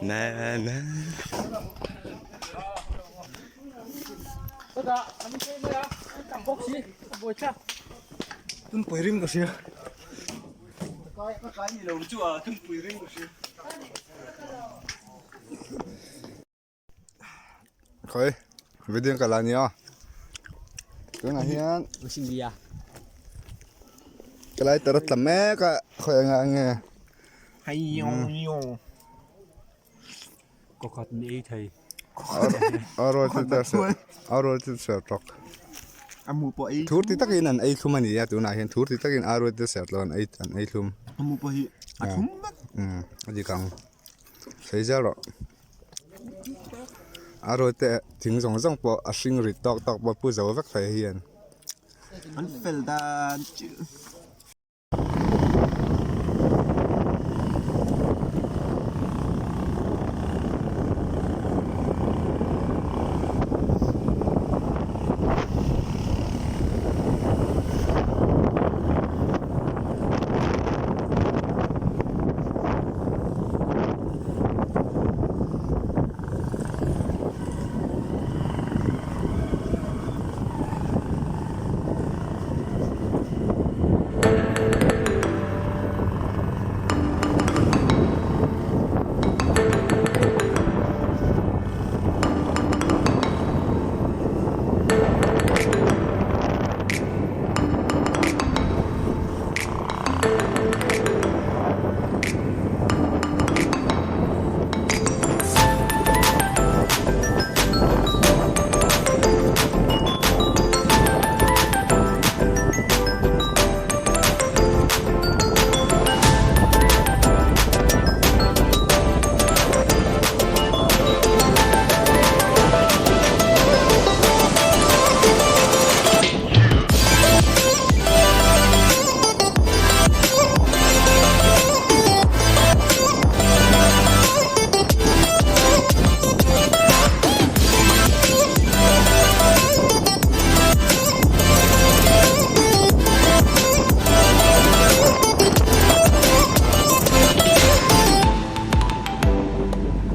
Na na. Tunpui rim ka hria. Khawi video ka la nia tunah hian ka lighter a tla mek a khawi engah nge thur ti takin an ei thlum a ni a tunah hian thur ti takin arua te serh tawh an ei an ei thlum a dik ang sawi zel rawh. A rawt te thing zawng zawng pawh a hring rit tawk tawk pawh pu zo vek thei hian. An fel dan chu.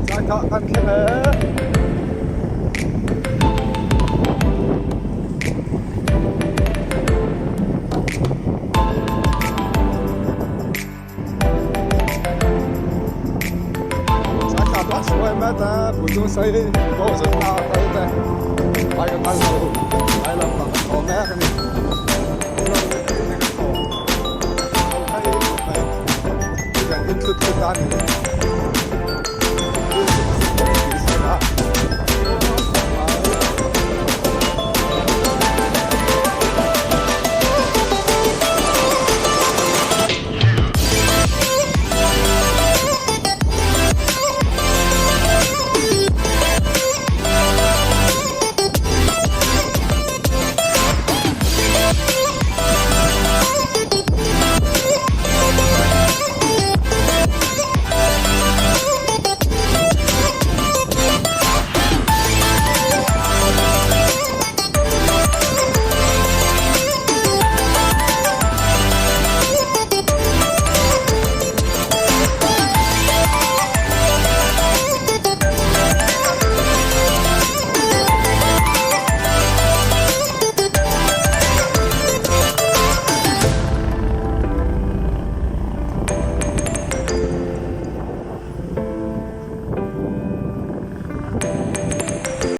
Zaithah kan thleng e.